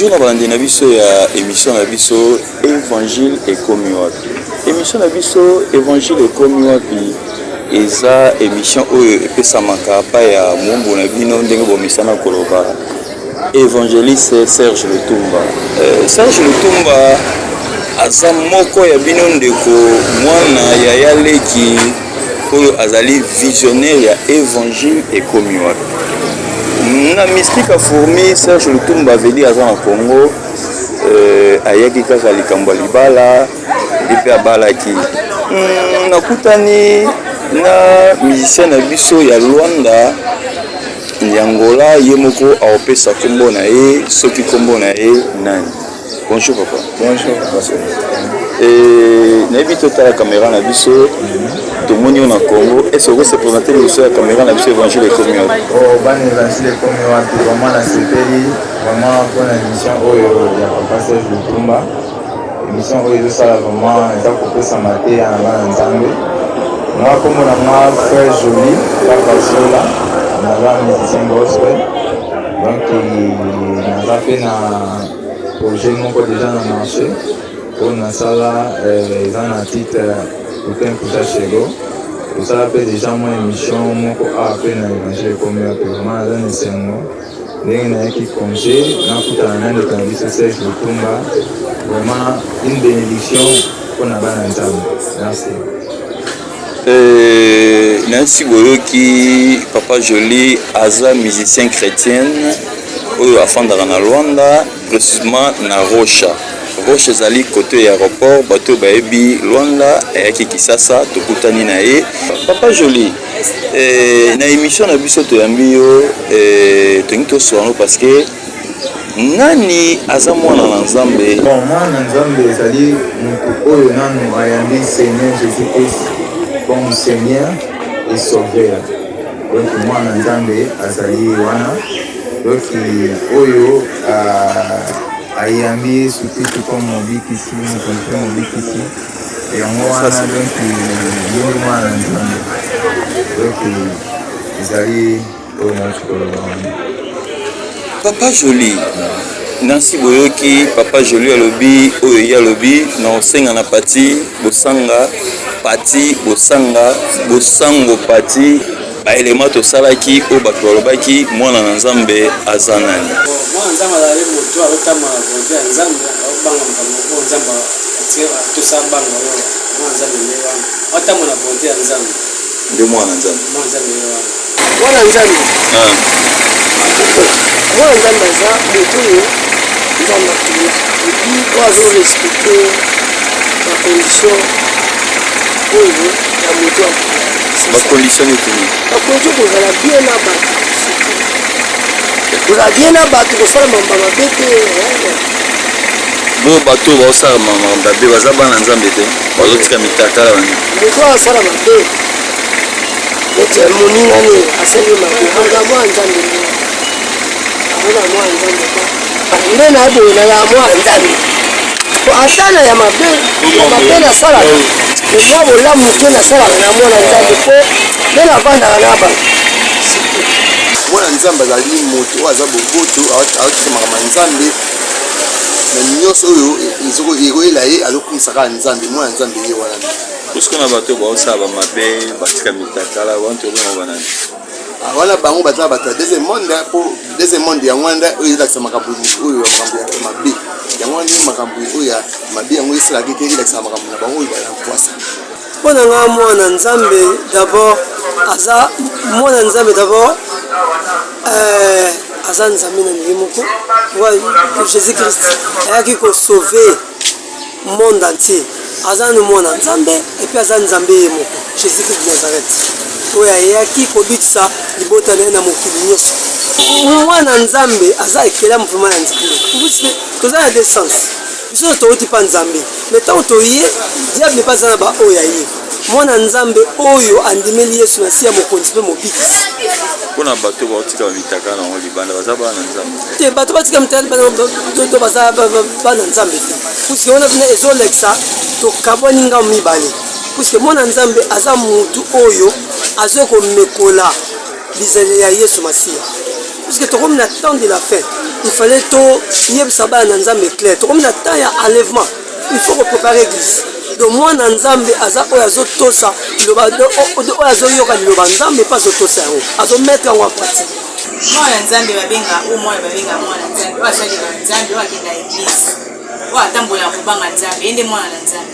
Bonjour na balandi na biso ya émission na biso Évangile ekomi wapi. Émission na biso Évangile ekomi wapi eza émission oyo epesamaka pa ya mombo na bino ndenge bomesana koloba évangéliste Serge Lutumba. Serge Lutumba aza moko ya bino ndeko mwana yaya leki oyo azali visionnaire ya Évangile ekomi wapi. Na Mystique ya Fourmi, Serge Lutumba veli aza na Congo, ayaki kaka likambo ya libala epe abalaki. Nakutani na musicien na biso ya Luanda ya Angola, ye moko aopesa nkombo na ye, soki nkombo na ye nani. Bonjour papa. Bonjour. Nayebi totala caméra na biso, tomoni yo na Congo. Est ce que se présenter liboso ya caméra na biso Évangile ekomi wapi? Oh, bana Évangile ekomi wapi, vraiment nasepeli vraiment mpona émission oyo ya papa Serge Lutumba. Émission oyo ezosala vraiment, eza kopesa mateya na bana Nzambe. Nga kombo na nga Frère Joli Kakasola, naza musicien gospel, donc naza mpe na projet moko déjà na marché oyo nasala, eza na titre "O Tempo Já Chegou". Tosala mpe déjà mwa émission moko awa mpe na Évangile ekomi wapi. Vraiment naza na esengo ndenge nayaki congé, nakutana na ndeko na biso Serge Lutumba. Vraiment une bénédiction mpona bana Nzambe. Merci. Nansi boyoki, papa Joli aza musicien chrétienne oyo afandaka na Luanda, précisément na Rocha. Roche ezali côté ya aéroport, bato oyo bayebi Luanda. Ayaki Kisasa, tokutani na ye. Papa Joli, na émission na biso toyambi yo, tolingi tosolola parce que nani aza mwana na Nzambe? Bon, mwana Nzambe ezali motu oyo nanu ayambi Seigneur Jésus Christ comme Seigneur et Sauveur. Donc mwana Nzambe azali wana, donc oyo ayambi Yesu Kristu comme mobikisi, mokonzi mpe mobikisi, yango wana. Donc ye nde mwana na Nzambe. Donc ezali oyo nauti koloba wana. Papa Joli, Nansi boyoki papa Joli alobi oyo ye alobi na osenga na pati bosanga, pati bosanga, bosango pati baelema tosalaki oyo bato balobaki mwana na Nzambe aza nani? Mwana Nzambe azali moto azotambola na volonté ya Nzambe, aobanga makambo oyo Nzambe atosa banga. Oyo mwana Nzambe nde wana aotambola na volonté ya Nzambe. Nde mwana Nzambe. Mwana Nzambe nde wana. Mwana Nzambe, mwana Nzambe aza moto oyo Nzambe akela et puis oyo azorespecter bacondition oyo ya moto akela. Bacondition neti nini? Bacondition, kozala bien na bato, kozala bien na bato, kosala mamba mabe te. Bo bato oyo baosala makambo mabe baza bana Nzambe te, bazotika mitakala bani? Moto oyo asala mabe, neti moningani asali mabe, aza mwana Nzambe nde aza mwana Nzambe nde na boye nazala mwana Nzambe po ata na ya mabe, ya mabe nasalaka, mwa bolamu moke nasalaka na mwana Nzambe, po nde navandaka na bato. Mwana Nzambe azali moto oyo aza boboto, aotisa makambo ya Nzambe na nyonso oyo ekoyela ye, azokumisa kaka Nzambe. Mwana Nzambe ye wana. Puisque na bato oyo baosala bamabe, batika mitakala wana, tobenga banani? Wana bango baza bato ya deuxième monde, mpo deuxième monde yango wana oyo elakisa makambo oyo, makambo ya mabe. Yango wana nde makambo oyo ya mabe yango esalaki te, elakisaka makambo na bango oyo ya kwasa. Mpo na nga, mwana Nzambe d'abord aza mwana Nzambe d'abord, aza Nzambe na ye moko. Jésus Christ ayaki kosauver monde entier. Aza ni mwana Nzambe et puis aza Nzambe ye moko, Jésus Christ de Nazareth, oyo ayaki kobikisa libota na ye na mokili nyonso. Mwana Nzambe aza ekelamu vraiment ya Nzambe. Toza na deux sens, biso touti mpa Nzambe, mais ntango toye, diable mpe aza na baoyo ya ye. Mwana Nzambe oyo andimeli Yesu na si ya mokonzi mpe mobikisi. Mpona bato baotika bamitaka nango libanda, baza bana Nzambe? Te, bato batika to baza bana Nzambe te, puisque wana mpena ezolekisa tokabwani ngambo mibale, puisque mwana Nzambe aza mutu oyo azoki komekola bizaleli ya Yesu Masiya. Puisque tokomi na temps de la fin, il fallait toyebisa bana na Nzambe clair. Tokomi na temps ya enlèvement, il faut kopréparer église. Donc mwana Nzambe aza oyo azotosa liloba, oyo azoyoka liloba Nzambe mpe azotosa yango, azomettre yango en pratique. Mwana Nzambe babenga oyo, mwana babenga mwana Nzambe oyo asalelaka Nzambe, oyo akenda église, oyo atambolaka kobanga Nzambe, ye nde mwana na Nzambe.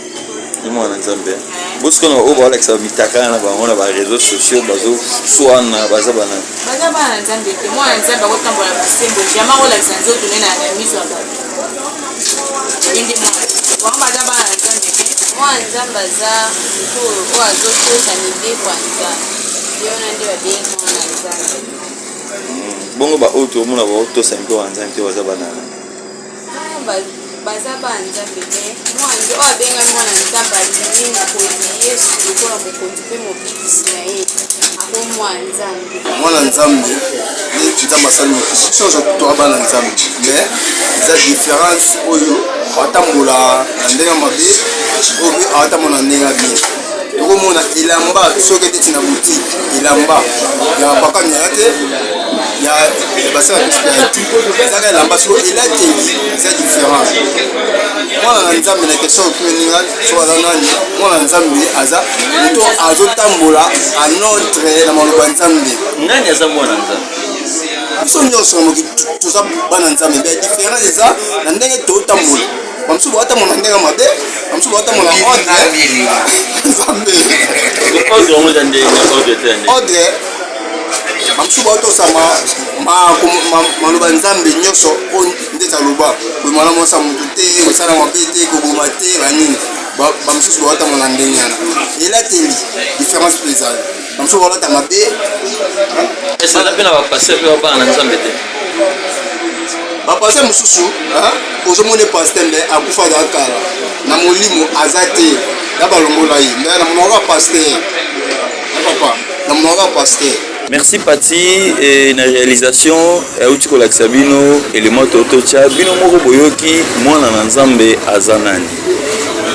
Ni mwana Nzambe. Bosikoyo oyo baolakisa mitakala na bango na bareseau sociaux, bazoswana, baza bana? Baza bana na Nzambe te. Mwana Nzambe akotambola bosembo, jamais akolakisa nzoto nde na miso ya bato. Ye nde mwana, bango baza bana na Nzambe te. Mwana Nzambe aza moto oyo azotosa mibeko ya Nzambe, ye wana nde babengi mwana Nzambe. Bongo baoyo tomona baotosa mibeko ya Nzambe te, baza bana? Baza bana Nzambe te. Mwana oyo abengami mwana Nzambe andimi Mokonzi Yesu lokola mokonzi mpe mobikisi na ye, akomi mwana Nzambe. Mwana Nzambe nde Nzambe asali mokili, biso nyonso toa bana Nzambe, mais eza différence oyo atambola na ndenge mabe, oyo mpe atambola na ndenge ya bien. Tokomona elamba soki eteti na boutique, elamba ya papa miaya te, ya basala ezaka elamba, soki elateli eza différent. Mwana na Nzambe, na question otumeninga soki aza nani, mwana na Nzambe aza moto azotambola anotre na maloba Nzambe. Nani aza mwana Nzambe? Biso nyonso na mokili toza bana Nzambe, mais différence eza na ndenge totambola. Bamosusu baotambola na ndenge mabe, bamosusu baotambola ordre Nzambe. Ordre yango eza ndenge ordre te? Ordre, bamosusu baotosa maloba Nzambe nyonso oyo ndeti aloba kobima na mwasi ya motu te, kosala mabe te, koboma te, banini. Bamosusu baotambola na ndenge wana. Elateli, différence mpe ezali, bamosusu baolata mabe. Eza mpe na bapasteur mpe babana na Nzambe te? Bapasteur mosusu, ozomona pasteur mais akufa aza kala na molimo, aza te ya balongola ye, mais na monoko ya pasteur ya papa, na monoko ya pasteur. Merci Pati. E, na réalisation euti kolakisa bino elema tototya bino moko, boyoki mwana na Nzambe aza nani,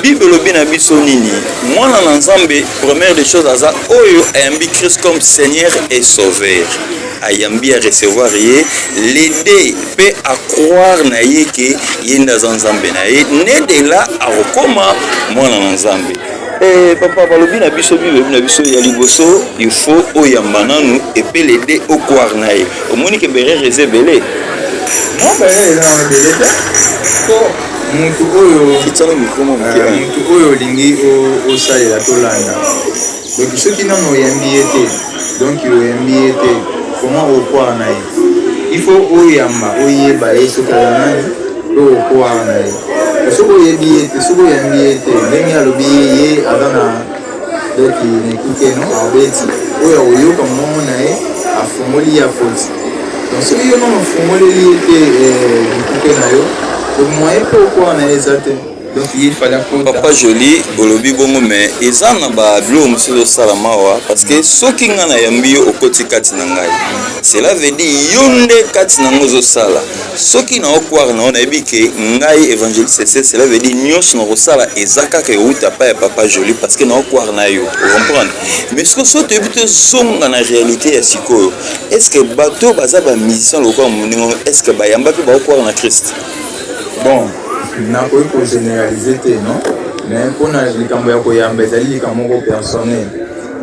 Bible elobi na biso nini. Mwana na Nzambe, première des choses, aza oyo ayambi Christ comme Seigneur et Sauveur, ayambi, ya recevoir ye, l'aider mpe acroire na ye ke ye nde aza Nzambe na ye, nedela akokoma mwana na Nzambe. Eh, papa, balobi na biso, Bible elobi na biso, ya liboso il faut oyamba nanu epe l'aider ocroire na ye. Omoni ke berere eza ebele. Non, berere eza nano ebele te, po mutu oyo Kitiana micro mwa moke. Mutu oyo olingi osalela, tolanda, donc soki nano oyambi ye te, donc oyambi ye te, comment ocroire na ye? Il faut oyamba, oyeba ye soki aza nani, mpe ocroire na ye. Soki oyebi ye te, soki oyambi ye te, ndenge alobi ye aza na, donc na ekuke no abeti, oyo akoyoka mongongo na ye afungoli ye, akoti. Donc soki yo nano ofungoleli ye te ekuke na yo, donc moyen mpe ocroire na ye eza te. Donc ye fallait akota. Papa Joli, olobi bongo, mais eza na babiloko mosusu ezosalama awa, parce que soki ngai nayambi yo, okoti kati na ngai, cela veut dire yo nde kati na ngai ozosala. Soki na ocroire na yo, nayebi ke ngai évangéliste ese, cela veut dire nyonso na kosala eza kaka euta pa ya papa Joli, parce que na ocroire na yo, ocomprendre. Mais soki so toyebi, tozonga na réalité ya sikoyo, est ce que bato baza bamusicien lokola moningo, est ce que bayamba mpe baocroire na Christ? Bon, nakoki kogénéraliser te, non, mais mpona likambo ya koyamba, ezali likambo moko personnel.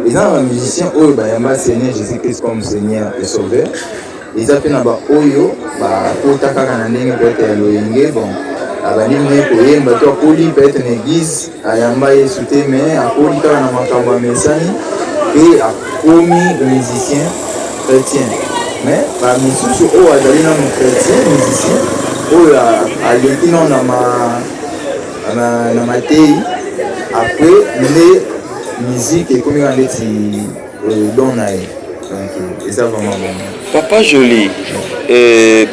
Eza na bamusicien oyo bayamba Seigneur Jésus Christ comme Seigneur et Sauveur, eza mpe na baoyo bakota kaka na ndenge peut-être ya loyenge. Bon, abandi nde koyemba to akoli peut-être na église, ayamba Yesu te, mais akoli kaka na makambo ya mesani mpe akomi musicien chrétien. Mais bamisusu oyo azali nano chrétien musicien, oyo aleki nano na matei, après nde musique ekomi kaka ndeti don na ye. Donc eza vraiment bon. Papa Joli,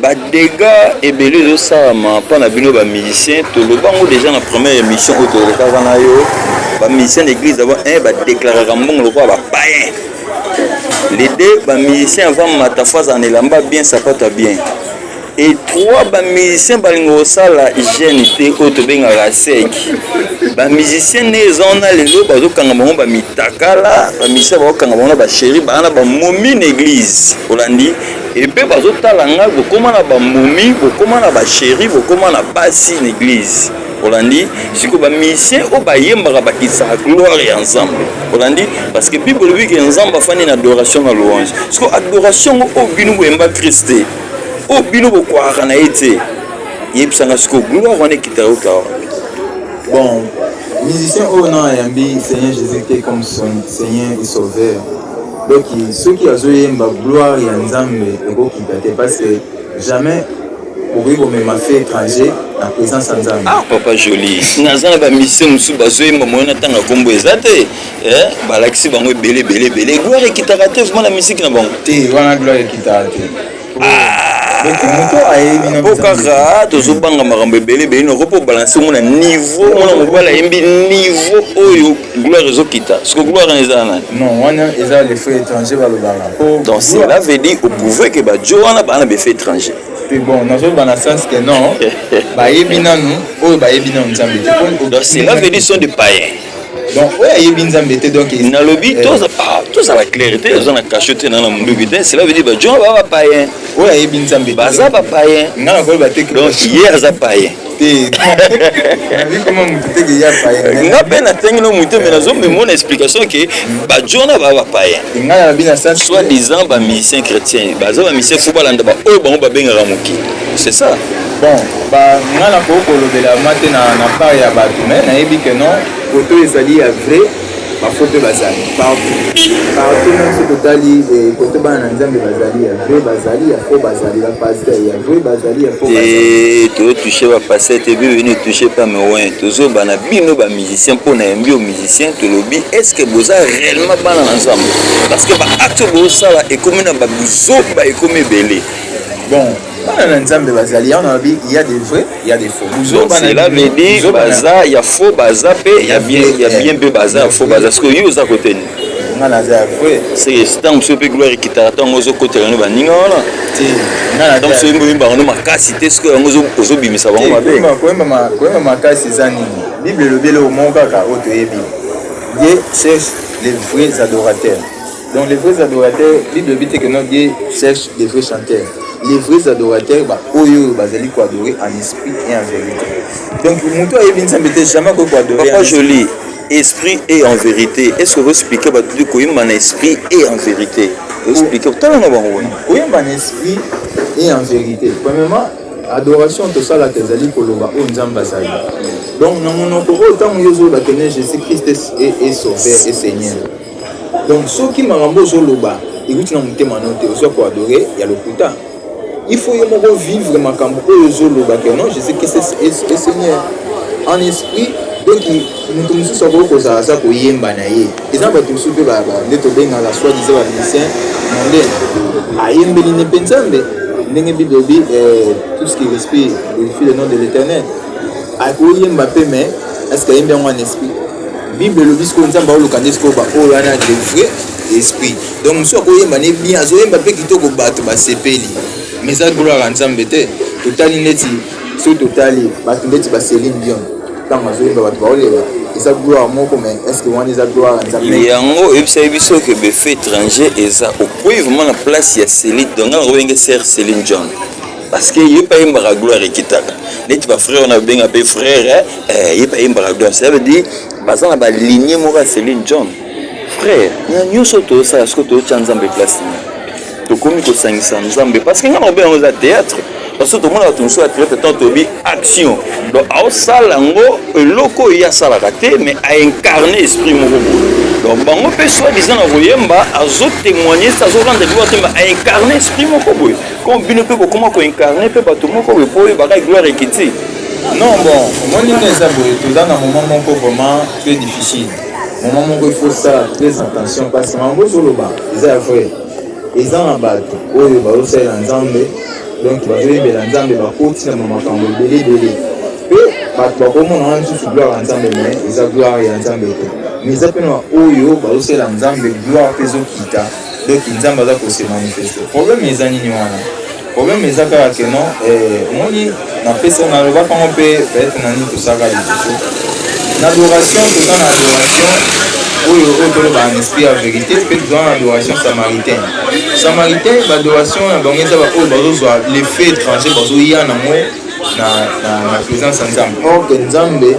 badégâts ebele ezosalama mpo na bino bamusicien. Tolobango déjà na première émission oyo tolekaka na yo. Bamusicien d'église, d'abord un, badéclaraka mbongo lokola bapayen. Les deux, bamusicien avant mata, fo azala na elamba bien, sapato ya bien. Et trois, bamusicien balinga kosala jeûne te, oyo tobengaka sec. Bamusicien nde eza wana lelo, bazokanga bango bamitakala. Bamusicien bakokanga bango na bachéri, baa na bamomi na église. Olandi? Epe bazotala ngai, bokoma na bamomi, bokoma na basheri, bokoma na basi na eglise. Olandi sikoyo ba musiciens oyo bayembaka bakitisaka gloire ya Nzambe. Olandi parce que Bible elobi ke Nzambe afandi na adoration na louange. Sikoyo adoration yango oyo bino boyemba Christ te, oyo bino bokwakaka na ye te, yebisa nga sikoyo gloire wana ekitaka euta wapi? Bon, musicien oyo na ayambi Seigneur Jésus te comme son Seigneur et Sauveur. Donc soki azoyemba gloire ya Nzambe ekokita te parce que jamais okoki komema fait étranger na présence ya Nzambe. Ah papa joli, naza na ba musiciens mosusu bazoyemba moyen natanga nkombo eza te eh, balakisi bango ebele ebele ebele, gloire ekitaka te vraiment na musique na bango te, wana gloire ekitaka te. Ah, po kaka tozobanga makambo ebele ebele noko mpo balanse yango na niveau mwana mobali ayembi niveau oyo gloire ezokita siko gloire wana eza nani? Non, wana eza le feu étranger balobaka. Donc cela veut dire oprouve ke bajo wana baa na befe étranger. Pe bon, nazoloba na sens que non, bayebi nanu oyo bayebi nanu Nzambe te. Donc cela veut dire sont des païens. Donc oyo ayebi Nzambe te donc nalobi eh. tozala clair te, oza na cachot te na na munduki te, cela veut dire bajo wana ba païen. Oyo ayebi Nzambe te. Baza ba païen. Nga nakoloba te. Donc ye aza païen. Te. Nabi koma mutu te ke ye païen. Nga pe natangi no mutu mais nazo memo na explication ke bajo wana ba ba païen. Nga nalobi na sens soit disant ba musiciens chrétiens, baza ba musiciens faut balanda ba oyo bango babengaka mokili. C'est ça. Bon, ba nga nakoki kolobela ma te na na part ya bato mais nayebi ke non koto ezali ya vrai ba faux mpe bazali partout partout, même soki totali koto bana na Nzambe bazali ya vrai, bazali ya faux, bazali ba pasteur ya vrai, bazali ya faux. Te, totouche ba pasteur te, bino bino touche pas mais ouais tozoba na bino ba musicien mpo na yambi yo musicien, tolobi est ce que boza réellement bana na Nzambe? Parce que ba acte bozosala ekomi na babuzoba, ekomi ebele. Bon, bana na Nzambe bazali yango, nalobi il y a des vrais, il y a des faux. Donc cela veut dire baza ya faux, baza mpe ya bien, ya bien mpe baza ya faux, baza. Parce que yo oza kote nini? Nga naza ya vrai. C'est ntango mosusu mpe gloire ekitaka ntango ozokotela no baninga wana. Te, nga naza ntango mosusu oyemba yango makasi te, sikoyo yango ozobimisa bango mabe. Koyemba makasi eza nini? Bible elobi eloko moko kaka oyo toyebi: Dieu cherche les vrais adorateurs. Donc les vrais adorateurs, Bible elobi te que non, Dieu cherche les vrais chanteurs. Les vrais adorateurs, ba oyo bazali ko adorer en esprit et en vérité. Donc moto ayebi Nzambe te jamais akoki ko adorer. Papa Jolie, esprit et en vérité. Est-ce que vous expliquez bato te koyemba na esprit et en vérité? Expliquer tala na bango wana. Koyemba na esprit et en vérité. Premièrement, adoration tosalaka ezali koloba oyo Nzambe azali. Donc na monoko oyo ntango yo ozoloba que Jésus Christ est sauveur et Seigneur. Donc soki makambo ozoloba ekuti na motema no te, oza koadore ya lokuta. Il faut yo moko vivre makambo oyo ozoloba que non, Jésus Christ est Seigneur en esprit. Donc moto mosusu akoki kozala aza koyemba na ye, eza bato mosusu mpe nde tobengaka soit disant ba musicien mondain, ayembeli ne mpe Nzambe ndenge Bible elobi tout ce qui respire glorifie le nom de l'Éternel. Akoyemba mpe, mais est ce que ayembi yango en esprit? Bible elobi sikoyo Nzambe aoluka nde sikoyo baoyo wana de vrai esprit. Donc mosusu akoyemba ne bien, azoyemba mpe kitoko, bato basepeli, mais eza gloire ya Nzambe te. Totali neti soki totali bato ndeti ba Céline Dion, ntango azoyemba bato baolela, eza gloire moko, mais est ce que wana eza gloire ya Nzambe? Yango oyebisaki biso ke befe étranger eza okwei vraiment na place ya Céline. Donc nga nakobenge sœur Céline Dion parce que ye mpe ayembaka gloire ekitaka neti bafrère wana babenga mpe frère, ye mpe ayembaka gloire. Ça veut dire baza na baligne moko ya Céline Dion. Frère, na nyonso tozosala soki tozotya Nzambe place nini, tokomi kosangisa Nzambe parce que nga na kobenga yango eza théâtre, parce que tomona bato mosusu ya théâtre, ntango toyebi action, donc aosala yango eloko oyo ye asalaka te, mais aincarne esprit moko boye. Donc bango mpe soit disant na koyemba azotémoigne, azorendre gloire te, mais aincarne esprit moko boye. Comme bino mpe bokoma koincarne mpe bato moko boye mpo oyebaka gloire ekiti. Non, bon, omoni nde eza boye, toza na moment moko vraiment très difficile, moment moko il faut sala très attention parce que makambo ozoloba eza ya vrai. Eza na bato oyo bazosalela Nzambe, donc bazoyembela Nzambe, bakoti na makambo ebele ebele mpe bato bakomona wana lisusu gloire ya Nzambe, mais eza gloire ya Nzambe te. Mais eza mpe na oyo bazosalela Nzambe, gloire mpe ezokita, donc Nzambe aza kose manifeste. Problème eza nini wana? Problème eza kaka ke non, omoni napesa nalobaka yango mpe peut-être na nini tosalaka liboso na adoration, toza na adoration. Oyo oyo toloba en esprit ya vérité mpe toza na adoration samaritaine. Samaritain, baadoration na bango eza baoyo bazozwa l'effet étranger, bazoya nango na, na, na présence ya Nzambe. Or que Nzambe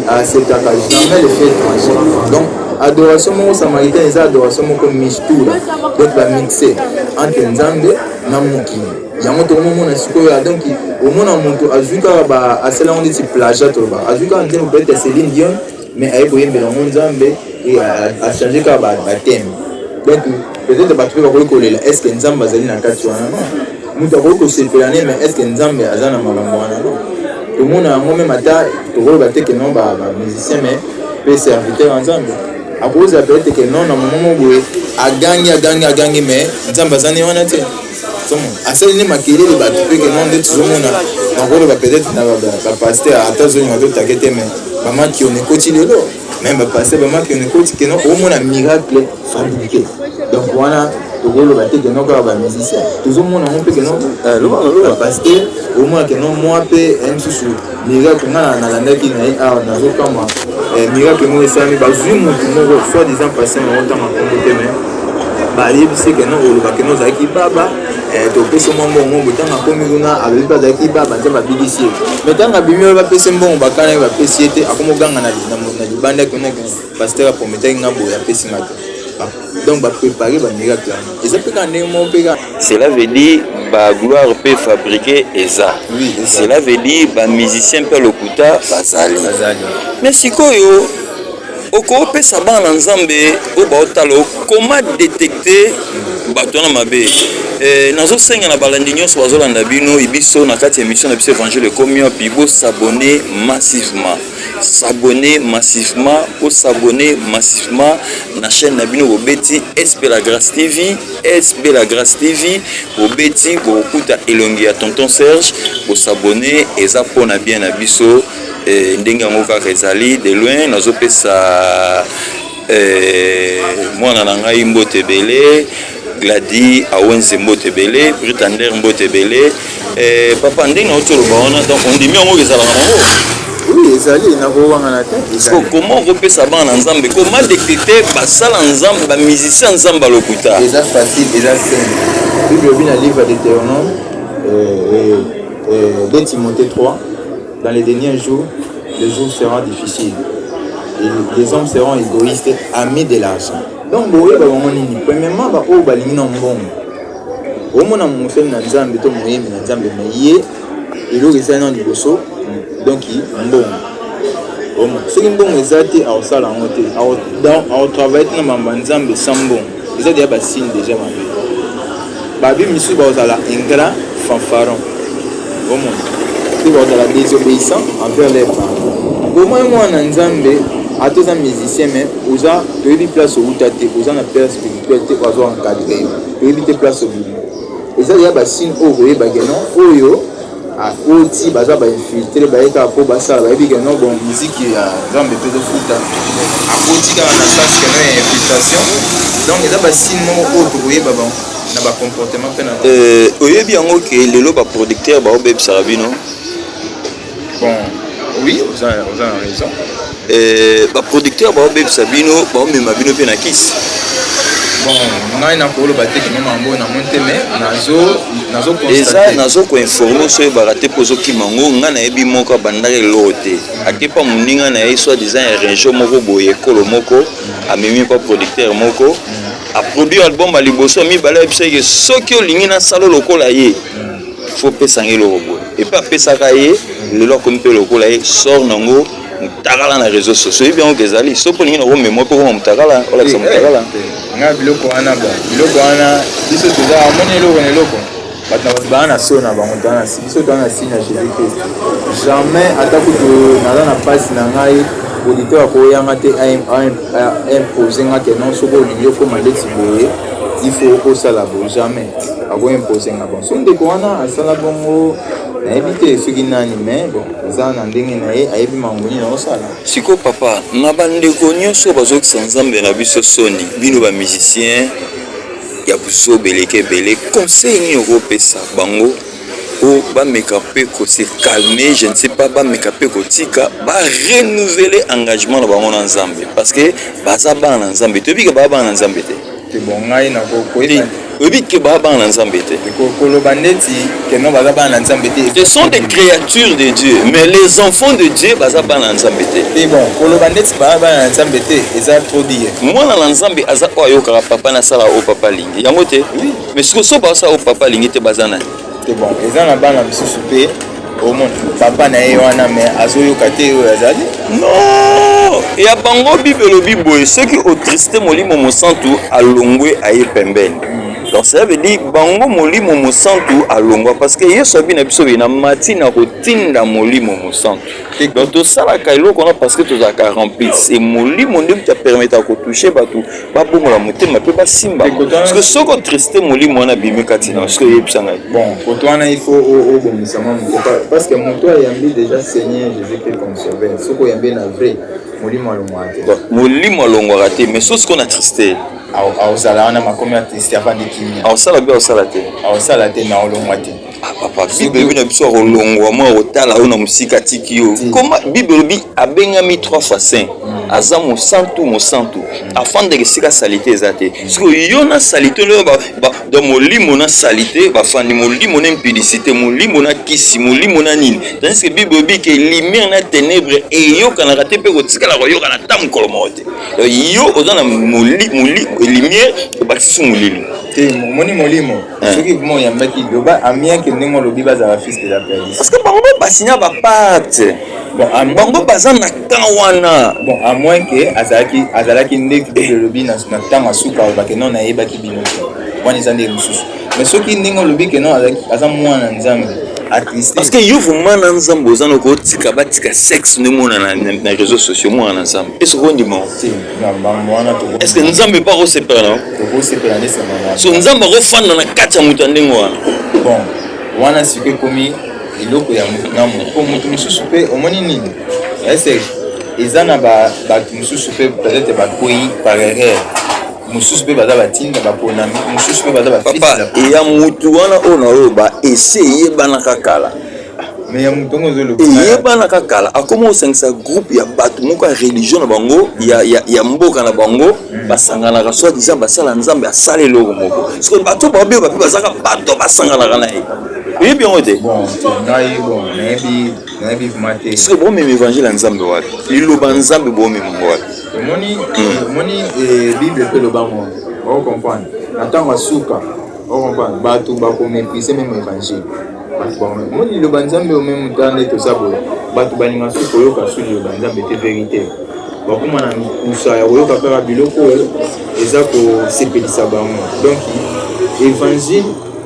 acceptaka jamais l'effet étranger. Donc adoration moko samaritain eza adoration moko mistura, donc bamixe entre Nzambe na mokili. Yango tokomomona sikoyo. Donc omona moto azwi kaka, asala yango neti plagiat, toloba azwi kaka nzembo peut-être ya Céline Dion, mais aye koyembela yango Nzambe, achange kaka bathème. Donc peut-être bato mpe bakoki kolela: est ce que Nzambe azali na kati wana? Non, moto akoki kosepela ne, mais est ce que Nzambe aza na makambo wana? Non, tomona yango même ata tokoloba te ke non, bamusicien, mais mpe serviteur ya Nzambe akozala peut-être ke non, na moment moko boye agangi, agangi, agangi, mais Nzambe aza ne wana te. Asali nde makelele, bato mpe ke non. Nde tozomona, nakoloba peut-être na bapasteur, ata azolinga totake te, mais bamakiona ekoti lelo, même bapasteur bamakiona ekoti ke non, omona miracle fabriqué. Donc wana tokoloba te ke non, kaka bamusicien. Tozomona yango mpe ke non, bapasteur, omona ke non, mwa mpe mosusu miracle. Nga nalandaki na ye awa, nazokama miracle moko esalami. Bazwi motu moko soit disant patient yango, ntanga nkombo te, mais bayebisi ke non, oloba ke non, ozalaki baba, topesi mwa mbongo. Botanga akomi kuna, alobi mpe azalaki baba, Nzambe abikisi ye. Mais ntango abimi oyo, bapesi mbongo, bakanaki, bapesi ye te. Akomoganga na libanda kuna: "Pasteur aprometaki nga boye, apesi nga te." Donc baprépare bamiracle yango eza mpe kaka ndenge moko mpe kaka. Cela veut dire bagloire mpe fabriqué eza. Cela veut dire bamusicien mpe lokuta bazali. Mais sikoyo okopesa bana na Nzambe oyo baotala koma détecter bato wana mabe. Nazosenga na balandi nyonso bazolanda bino, biso na kati ya émission na biso Évangile ekomi wapi, bos'abonner massivement, s'abonner massivement, bos'abonner massivement na chaîne na bino. Bobeti SP La Grâce TV, SB La Grâce TV, bobeti, bokokuta elongi ya tonton Serge. Bos'abonner, eza mpona bien na biso. Ndenge yango kaka ezali de loin, nazopesa mwana na ngai mbote ebele, Gladi Awenze mbote ebele, Britander mbote ebele. Papa, ndenge nauti oloba wana, donc ondimi yango ezalaka nango? Oui, ezali, nakowangana te. Comment okopesa bana na Nzambe comment détecter basala Nzambe, bamusicien Nzambe alokuta? Eza facile, eza simple. Bible elobi na livre Deutéronome, 2 Timothée 3: "Dans les derniers jours, les jours seront difficiles et les hommes seront égoïstes, amis de l'argent." Donc boyeba bango nini? Premièrement, baoyo balingi na mbongo. Omona mosali na Nzambe to moyembi na Nzambe, mais ye eloko ezali na liboso, donc mbongo. Omona soki mbongo eza te, akosala yango te, akotravaille te na mambo ya Nzambe. Sans mbongo, eza deya basigne déjà mabe. Babi misusu bakozala ingrat, fanfaron. Omona mpe bakozala désobéissant envers leurs parents. Omoi mwana Nzambe, ata oza musicien, mais oza, toyebi place outa te, oza na père spirituel te oyo azo encadre yo, toyebi te place obima. Eza deya basigne oyo koyebake non, oyo akoti, baza bainfiltré, baye kaka mpo basala, bayebi ke non, bon, miziki ya Nzambe mpe ezofuta. Akoti kaka na sens ke non, ya infiltration. Donc eza basigne moko oyo tokoyeba bango na bacomportement mpe na Oyebi yango ke lelo baproducteur baobebisaka bino? Bon, oui, oza na raison. Baproducteur baobebisa bino, baomema bino mpe na kisi. Bon, ngai nakoloba te kino mambo namoni te, mais nazo Eza, nazo koinforme so oyebaka te mpo ozokima yango. Ngai nayebi moko abandaka eloko te, akepa moninga na ye soit disant ya région moko boye, ekolo moko, amemi mpa producteur moko, aproduire album ya liboso, ya mibale. Ayebisa ke soki olingi nasala lokola ye, faut opesanga eloko boye. Epe apesaka ye, lelo akomi mpe lokola ye, sor nango mutakala na réseau sociaux. Oyebi yango ke ezali so mpo olingi na komema mpe koma mutakala, olakisa mutakala. Nga biloko wana, bon, biloko wana, biso toza, amoni eloko na eloko, bato na bato baa na so na bango. Toza na, biso toza na signe ya Jésus Christ. Jamais, ata kutu naza na mpasi na ngai, auditeur akoyanga te impose nga ke non, soki olingi okóma ndeti boye, il faut osala boye. Jamais akoimpose nga. Bon, so ndeko wana asala bongo, nayebi te soki nani, mais bon, eza na ndenge na ye, ayebi makambo nini aosala. Sikoyo papa, na bandeko nyonso bazokisa Nzambe na biso soni, bino bamusicien ya buzoba eleki ebele, conseil nini okopesa bango? Oyo bameka mpe ko se calmer, je ne sais pas, bameka mpe kotika ba renouveler engagement na bango na Nzambe, parce que baza bana na Nzambe. Toyebi ke baza bana na Nzambe te. Te, bon, ngai nakoyeba. Oyebi ke baza bana na Nzambe te. Koloba ndeti ke non, baza bana na Nzambe te. Ce sont des créatures de Dieu, mais les enfants de Dieu baza bana na Nzambe te. Te, bon, koloba ndeti baza bana na Nzambe te eza trop dire. Mwana na Nzambe aza oyo ayokaka papa na asala oyo papa alingi yango te. Mais sikoyo so basala oyo papa alingi te, baza nani? Te, bon, eza na bana mosusu mpe omona papa na ye wana, mais azoyoka te oyo azali. Non, ya bango Bible elobi boye: soki otriste Molimo Mosantu, alongwe aye pembeni. Donc cela veut dire bango Molimo Mosantu alongwa, parce que Yesu abi na biso boye: na mati na kotinda Molimo Mosantu. Donc tosalaka eloko wana parce que tozalaka rempli. Se Molimo nde moto apermetaka kotouche bato, babongola motema mpe basimba, parce que soki otriste Molimo wana, abimi kati na. Soki oyebisa ngai. Bon, koto wana il faut obongisa mwa moto, parce que moto ayambi déjà Seigneur Jésus Christ comme sauveur. Soki oyambi na vrai, Molimo alongwaka te. Molimo alongwaka te, mais so sikoyo na triste. Aozala wana, makomi atriste, avandi kimia. Aosala mpe aosala te. Aosala te, mais aolongwa te. Ah, papa, Bible elobi na biso akolongwa mwa kotala oyo na mosika, atiki yo. Koma Bible elobi abengami trois fois saint, aza mosantu, mosantu afandaka esika saleté eza te. Sikoyo yo na saleté oyo, donc molimo na saleté bafandi, molimo na impudicité, molimo na kisi, molimo na nini, tandis que Bible elobi ke lumière na ténèbre eyokanaka te mpe kotikala koyokana ata mokolo moko te. Donc yo oza na lumière, obakisi su molili. Te, omoni molimo, soki vraiment oyambaki, loba amiake ndenge olobi, bazala fils de la perdition. Parce que bango basinya bapacte. Bon, bango baza na camp wana. Bon, à moins que azalaki nde Bible elobi na ntango asuka alobake non, nayebaki bino te. Wana eza ndenge mosusu, mais soki ndenge olobi ke non, aza mwana Nzambe, atriste. Parce que yo vraiment na Nzambe oza na kotika batika sexe nde mona na réseaux sociaux. Mwana na Nzambe, est ce que okondima? Te, na bango wana. Est ce que Nzambe mpe akosepela na Tokosepela nde nsima wana. So Nzambe akofanda na kati ya moto ya ndenge wana? Bon, wana sikoyo ekomi eloko ya motu na motu, mpo motu mosusu mpe omoni nini ese eza na bato mosusu mpe peut-être bakwei par erreur, mosusu mpe baza batinda baponami, mosusu mpe baza bafils. Papa, eya mutu wana oyo na oyo ba ese eyebanaka kala. Mais ya motu yango ozoloba. Eyebanaka kala, akoma kosangisa groupe ya bato moko ya religion na bango, ya mboka na bango, basanganaka soit disant basala Nzambe, asala eloko moko. Soki bato babeba mpe bazalaka bato basanganaka na ye, oyebi yango te. Bon, te, ngai bon, nayebi vraiment te. Soki bomema évangile ya Nzambe wapi? Liloba Nzambe bomema yango wapi? Omoni, Bible mpe elobango, ocomprendre, na ntango ya suka, ocomprendre, bato bakoméprise même évangile. Omoni, liloba Nzambe omeme ta nde toza boye, bato balinga su koyoka su liloba Nzambe te, vérité. Bakóma na mikusa ya koyoka kaka biloko oyo eza kosepelisa bango. Donc évangile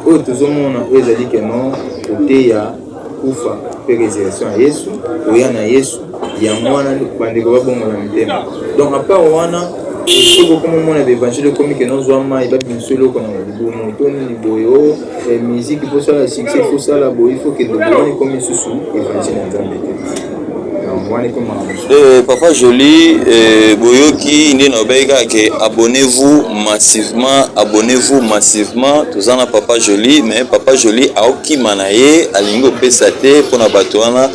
oyo tozomona oyo ezali ke non, koteya kufa mpe résurrection ya Yesu, koya na Yesu, yango wana bandeko babongola mitema. Donc à part wana, soki okoma omona baévangile ekomi ke nozwa mai, babimiso eloko na libumu to nini boye, o musique, il faut sala succès, il faut sala boye, il faut kende boye, wana ekomi lisusu évangile ya Nzambe te. Donc wana ekomaka mosusu. Papa Joli, boyoki nde nalobaki kaka ke abonnez-vous massivement, abonnez-vous massivement. Toza na Papa Joli, mais Papa Joli aokima na ye, alingi kopesa te mpona bato wana.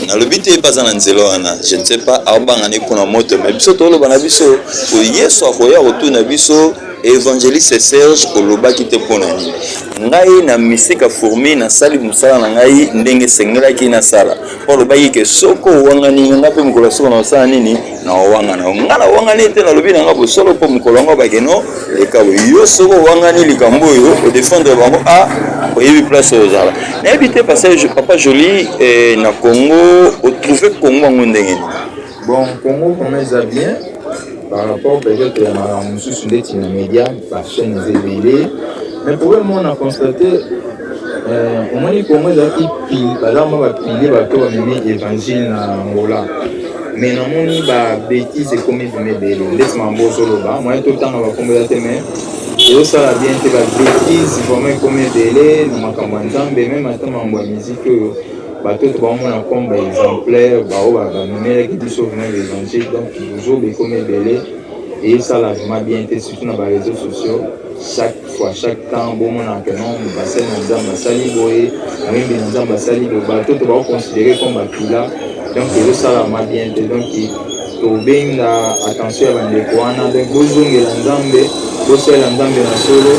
Nalobi te mpe aza na nzela wana, je ne sais pas, aobanga ne mpona moto. Mais biso toloba na biso po Yesu akoya kotuna biso: évangéliste Serge, olobaki te mpo na nini? Ngai na misika fourmi, nasali mosala na ngai ndenge esengelaki nasala, mpo alobaki ke soki owangani nga mpe mokolo soko na osala nini na owangana yo. Nga nawangani te, nalobi na nga bosolo, mpo mokolo yango bakeno lekabo yo soki owangani likambo oyo odefendre bango, a oyebi place oyo ozala. Nayebi te, parce Papa Joli, na Congo, otrouve Congo yango ndenge nini? Bon, Congo vraiment eza bien par rapport peut-être ya makambo mosusu ndeti na média, bachaîne eza ebele. Mais problème moko na constate, omoni, Congo ezalaki baza mwa bapilier, bato bamemi évangile na Angola, mais namoni babêtise ekomi vraiment ebele ndeti makambo ozoloba moyen totanga bakombo eza te, mais ezosala bien te. Babêtise vraiment ekomi ebele na makambo ya Nzambe, même ata makambo ya musique oyo bato to baomona comme baexemplaire, bao bamemelaki biso vraiment l'évangile. Donc bozoba ekomi ebele. Esala vraiment bien te, surtout na ba réseaux sociaux. Chaque fois, chaque temps, bomona que non, basali na Nzambe asali boye, moyembi na Nzambe asali boye, bato to ba considérer comme bakila. Donc ezosala vraiment bien te. Donc tobenga attention ya bandeko wana. Donc bozongela Nzambe, bosalela Nzambe na solo.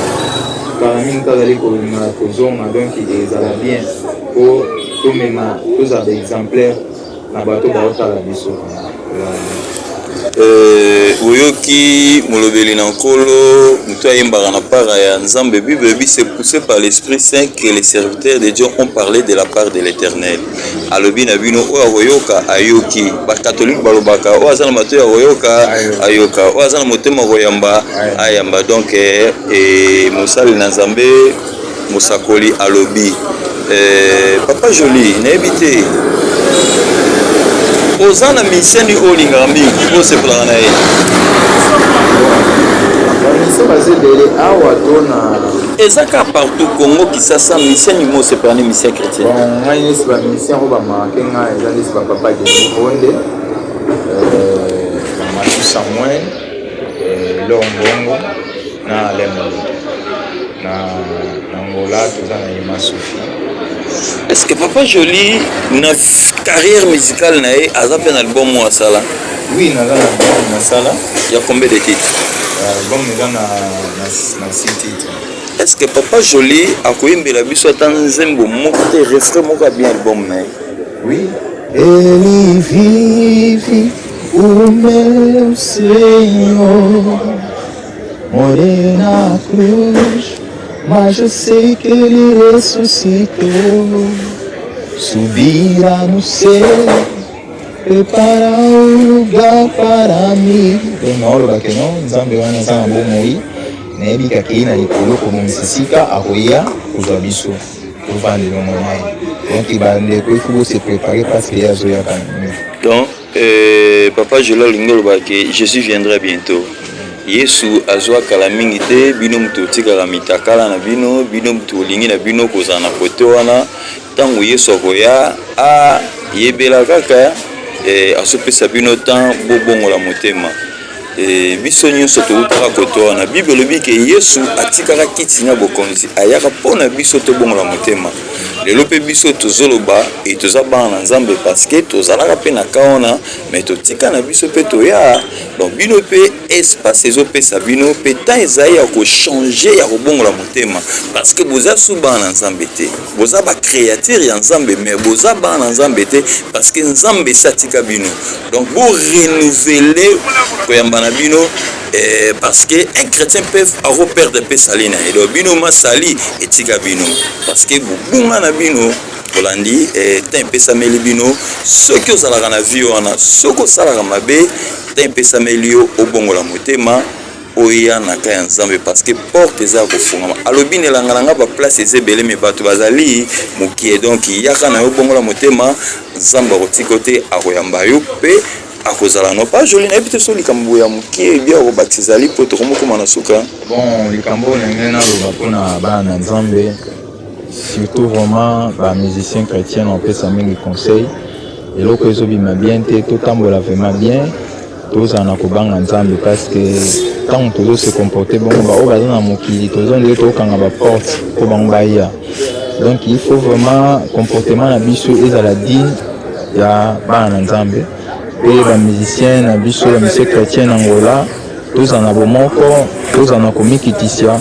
Kala mingi tazali kolinga kozonga, donc ezala bien po tomema, tozala ba exemplaire na bato baotala biso. Oyoki molobeli na Nkolo, moto ayembaka na part ya Nzambe. Bible ebi: c'est poussé par l'Esprit Saint que les serviteurs de Dieu ont parlé de la part de l'Éternel. Alobi na bino, oyo akoyoka ayoki. Bakatolike balobaka: oyo aza na matoi ya koyoka ayoka, oyo aza na motema koyamba ayamba. Donc mosali na Nzambe, mosakoli alobi. Papa Joli, nayebi te, oza na musicien oyo olingaka mingi, oyo osepelaka na ye? Bamusicien baza ebele awa to na Eza kaka partout, Congo Kisasa. Musicien nini mo osepelaka na musicien chrétien? Bon, ngai nesi bamusicien oyo bamarquer ngai eza nesi bapapa Denis Konde, Bamatu Samuel, Longongo na Alain Moloto. Na Angola toza na Yema Sophie. Est ce que papa Joli, na carrière musicale na ye, aza mpe na album oyo asala? Oui, naza na album nasala. Ya combien de titres? Album eza na six titres. Est ce que papa Joli akoyembela biso ata nzembo moko te, refrain moko ya bien, album na ye? Oui. Ele vive, o meu Senhor, morreu na cruz, mas eu sei que ele ressuscitou. Subirá no céu, prepara um lugar para mim. Donc naoloba ke non, Nzambe wana aza na bomoi, nayebi kakei na likolo kobongisa esika, akoya kozwa biso, tovanda elongo na ye. Donc bandeko, il faut bose préparer parce que ye azoyaka mingi. Donc papa Joli alingi oloba ke Jésus viendra bientôt, Yesu azwa kala mingi te. Bino moto otikaka mitakala na bino, bino moto olingi na bino kozala na kote wana, ntango Yesu akoya, ayebela kaka azopesa bino temps bobongola motema. Biso nyonso toutaka kote wana. Bible elobi ke Yesu atikaka kiti na bokonzi, ayaka mpo na biso tobongola motema. Lelo mpe biso tozoloba e toza bana na Nzambe parce que tozalaka mpe na ka wana, mais totika na biso mpe toya. Donc bino mpe espace ezopesa bino mpe temps ezali ya kochanger, ya kobongola motema, parce que boza su bana na Nzambe te. Boza bacréature ya Nzambe, mais boza bana na Nzambe te, parce que Nzambe esi atika bino. Donc borenouveler koyamba na bino, parce que un chrétien peut akoperdre mpe sali na ye. Donc bino masali etika bino parce que bobunga na bino, bolandi temps epesameli bino. Soki ozalaka na vie wana, soki osalaka mabe, temps epesameli yo obongola motema, oya na ka ya Nzambe, parce que porte eza ya kofungama. Alobi: nelanga na nga baplace eza ebele, mais bato bazali mokie. Donc yaka na yo, bongola motema, Nzambe akotika te, akoyamba yo mpe akozala no. Pa Joli, nayebi te so likambo ya mokie ebia akobakisa ezali, mpo tokomokoma na suka. Bon, likambo oyo ndenge naloba mpona bana na Nzambe, surtout vraiment bamusicien chrétien, napesa mingi conseil: eloko ezobima bien te, totambola vraiment bien, tozala na kobanga Nzambe, parce que ntango tozose comporter bongo, baoyo baza na mokili, toza ndenge tokokanga baporte mpo bango baya. Donc il faut vraiment comportement na biso ezala digne ya bana na Nzambe. Mpe bamusicien na biso, bamusicien chrétien na Angola, tozala na bomoko, tozala na komikitisa,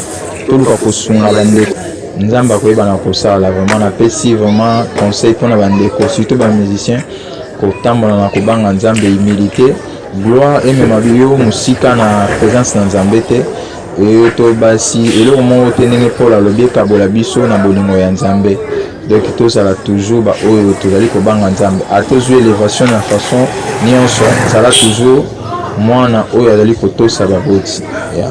toluka kosunga bandeko. Nzambe akoyeba na kosala. Vraiment napesi vraiment conseil mpona bandeko, surtout bamusicien, kotambola na kobanga Nzambe, humilité. Gloire emema yo mosika na présence na Nzambe te, oyo to basi eloko moko te. Ndenge Paul alobi, ekabola biso na bolingo ya Nzambe. Donc tozala toujours baoyo tozali kobanga Nzambe. Ata ozwi élévation na façon nyonso, zala toujours mwana oyo azali kotosa baboti ya.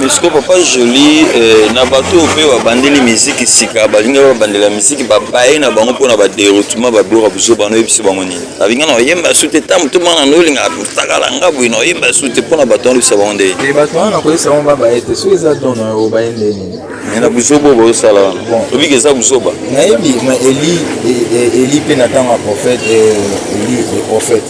Mais sikoyo, papa Joli, na bato oyo mpe babandeli miziki sika, balingi babandela miziki, babaye na bango mpona badéroutement, babiloko ya buzoba, noyebisi bango nini? Balinga na oyemba su te, ta moto mwana na olinga takala nga boye na oyemba su te, mpona bato wana, oyebisa bango ndeni? Bato wana nakoyebisa bango babaye te. Soki eza don na yo, obaye nde nini? Na buzoba oyo bozosala wana, obiki eza buzoba. Nayebi, mais Eli, Eli mpe na ntango ya prophète Eli, le prophète.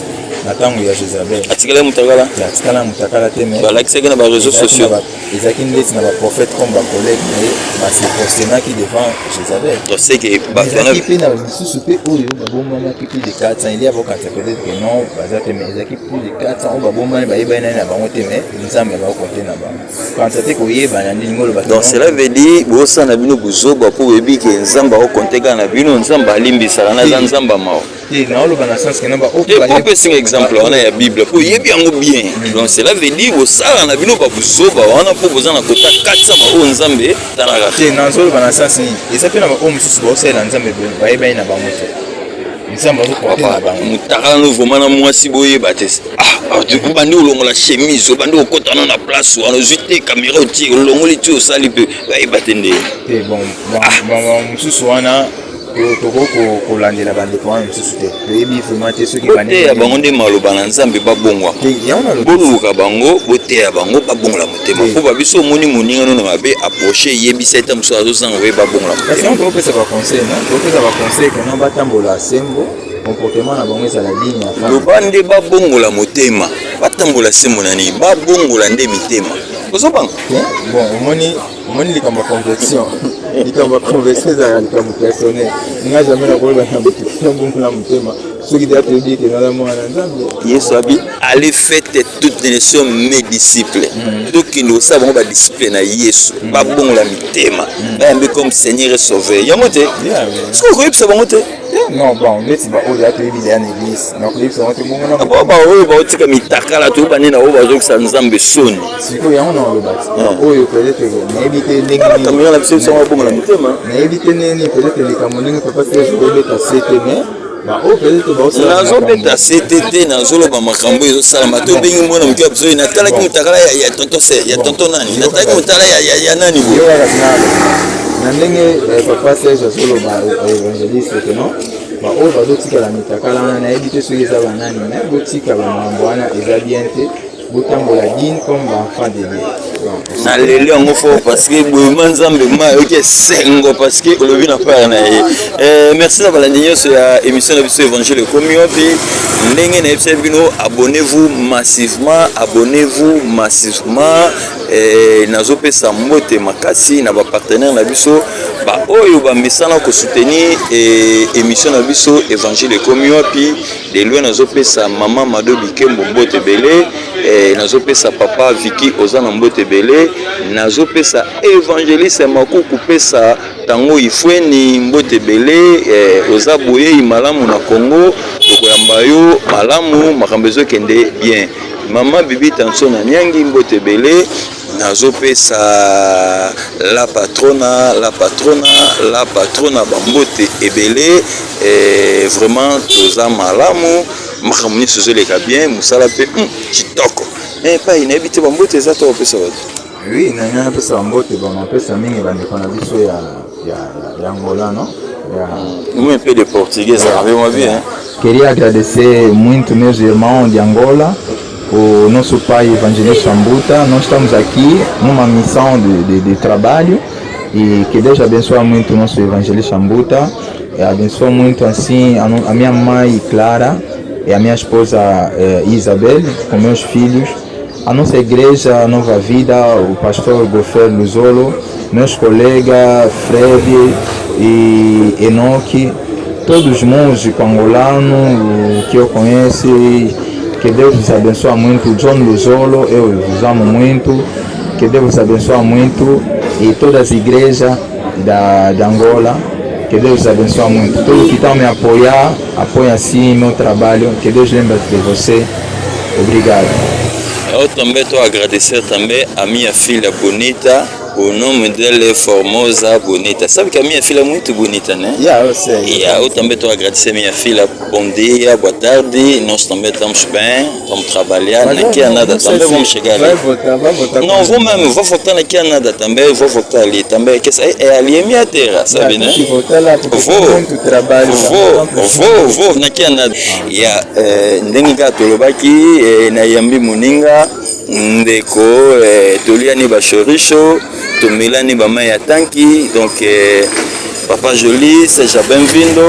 Na ntango ya Jezabel. Atikala mutakala? Atikala mutakala te mais balakisaki na ba réseaux sociaux. Ezalaki ndeti na ba prophètes comme ba collègues na ye ba se prosternaki devant Jezabel. Donc c'est que bato wana ezalaki mpe na misusu mpe oyo babombamaki plus de 400. Elia bokanisa peut-être que non, baza te, mais ezalaki plus de 400 oyo babombami, bayebani nani na bango te, mais Nzambe abakote na bango. Kanisa te koyebana nde lingi oloba. Donc cela veut dire bosala na bino buzoba mpo boyebi ke Nzambe akokonte kaka na bino. Nzambe alimbisaka na aza Nzambe ya mawa. Te, naoloba na sens ke no ba te po opesinga exemple wana ya Bible mpo oyebi yango bien. Donc cela veut dire bosala na bino babuzoba wana mpo boza na kota 400 baoyo Nzambe talaka. Te, nazoloba na sens nini, eza mpe na baoyo mosusu baosalela Nzambe, bayebani na bango te, Nzambe azokonte na bango. Mutakala no vraiment na mwasi boyeba te. Ah, obandi olongola chemise, obandi okota na place wana, ozwi te kamera, otie, olongoli ti osali mpe bayeba te nde. Te, bon, mosusu wana tokoki kolandela bandeko wana mosusu te, toyebi vraiment te soki boteya bango nde maloba na Nzambe, babongwa. Boluka bango, boteya bango, babongola motema, mpo babiso omoni moninga no na mabe, approche, yebisa ete mosusu azozanga oye, babongola motema. Topesa baconseil, topesa baconseil kena batambola sembo, comportement na bango ezala digne ya Loba nde babongola motema, batambola sembo na nini, babongola nde mitema, ozobanga. Bon, omoni omoni likambo ya conversion, likambo ya conversion ezalaka likambo personnel. Nga jamais nakoloba na motu nabongola motema soki deya toyebi ete naza mwana na Nzambe. Yesu abi: "Allez, faites toutes les nations mes disciples." Tokende kosala bango badisciple na Yesu, babongola mitema, bayambi comme Seigneur et Sauveur. Yango te soki okoyebisa bango te. Non, bon, neti baoyo ya toyebi deya na église, nakoyebisa bango te bongo na Baoyo baotika mitakala, toyeba nde na oyo bazokisa Nzambe soni. Sikoyo yango na oloba ti oyo peut-être nayebi te ndenge Kamera na biso biso babongola motema. Nayebi te ndenge nini, peut-être likambo ndenge papa Serge obeta sete, mais baoyo peut-être baosala. Nazobeta sete te, nazoloba makambo ezosalama. Te, obengi mwana moke ya biso oyo natalaki motakala ya tonton se ya tonton nani, natalaki motala ya nani boye. Yo kaka tina na ndenge papa Serge azoloba, évangéliste, ke non, baoyo bazotikala mitakala wana, nayebi te soki eza banani, mais botika bamakambo wana, eza bien te. Botambola digne comme baenfant de Dieu. Naleli yango fort parce que boyema Nzambe ma ayoki esengo parce que olobi na part na ye. Merci na balandi nyonso ya émission na biso Évangile ekomi wapi. Ndenge nayebisa bino, abonnez-vous massivement, abonnez-vous massivement. Nazopesa mbote makasi na bapartenaire na biso, baoyo bamesana kosoutenir émission na biso Évangile ekomi wapi. De loin, nazopesa mama Mado Bikembo mbote ebele, nazopesa papa Viki oza na mbote ebele, nazopesa évangéliste Makuku, pesa ntango ifweni mbote ebele. Oza boyei malamu na Congo, tokoyamba yo malamu, makambo ezokende bien. Mama Bibi Tanso na Nyangi, mbote ebele. Nazopesa la patrona, la patrona, la patrona bambote ebele. Vraiment toza malamu, makambo nyonso ezoleka bien, mosala mpe kitoko. Epai nayebi te, bambote eza to kopesa bato? Oui, na ngai napesa bambote. Bon, napesa mingi bandeko na biso ya Angola, no ya Oui, un peu de portugais, ça va bien. Queria agradecer muito meus irmãos de Angola, o nosso pai evangelista Mbuta. Nós estamos aqui numa missão de trabalho e que Deus abençoe muito o nosso evangelista Mbuta, e abençoe muito assim a, no- a minha mãe Clara e a minha esposa Isabel, com meus filhos, a nossa igreja Nova Vida, o pastor Gofer Luzolo, meus colegas Fred e Enoque, todos os músicos angolanos que eu conheço, que Deus os abençoe muito. John Luzolo, eu os amo muito, que Deus os abençoe muito e todas as igrejas da Angola, que Deus os abençoe muito. Todos que estão me apoiar, apoiem assim meu trabalho, que Deus lembre de você. Obrigado. Eu também estou a agradecer também a minha filha bonita. O nome dela é Formosa Bonita. Sabe que a minha filha é muito bonita, né? Yeah, eu sei. Yeah, eu também estou a agradecer a minha filha. Bom dia, boa tarde. Nós também estamos bem, estamos trabalhando. Mas Aqui a não nada sei também se vamos chegar vai ali. Votar, vai votar. Não, vou mesmo, vou votar aqui a nada também, vou votar ali também. Que essa é ali é minha terra, sabe, né? Tem que votar lá, porque Vou. tem muito trabalho lá. Vou, vou, vou naki na ya ndenge kaka tolobaki, nayambi moninga ndeko, toliani bashorisho, tomelani bamai ya tanki. Donc papa Joli Serge, bem-vindo,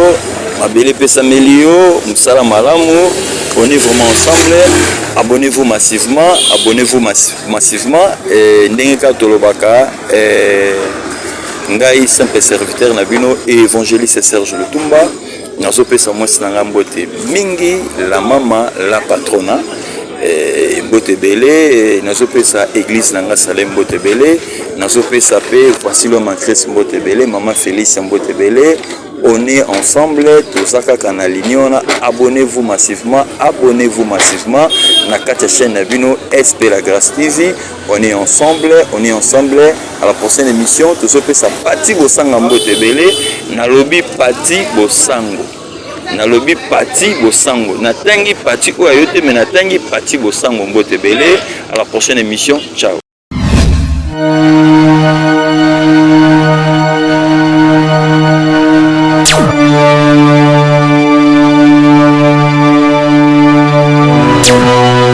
mabele epesameli yo, mosala malamu. On est vraiment ensemble. Abonnez-vous massivement, abonnez-vous massivement. Et ndenge kaka tolobaka, ngai simple serviteur na bino, évangéliste Serge Lutumba, nazopesa mwasi na ngai mbote mingi, la mama, la patrona, mbote ebele. Nazopesa église na ngai Salem mbote ebele. Nazopesa mpe Voici l'homme en Christ mbote ebele, mama Félix mbote ebele. On est ensemble, toza kaka na ligne wana. Abonnez-vous massivement, abonnez-vous massivement na kati ya chaîne na bino SP La Grâce TV. On est ensemble, on est ensemble. À la prochaine émission. Tozopesa Pati Bosanga mbote ebele. Nalobi Pati Bosango, nalobi Pati Bosango, natangi Pati oyo ayo te, me natangi Pati Bosango mbote ebele. À la prochaine émission, ciao.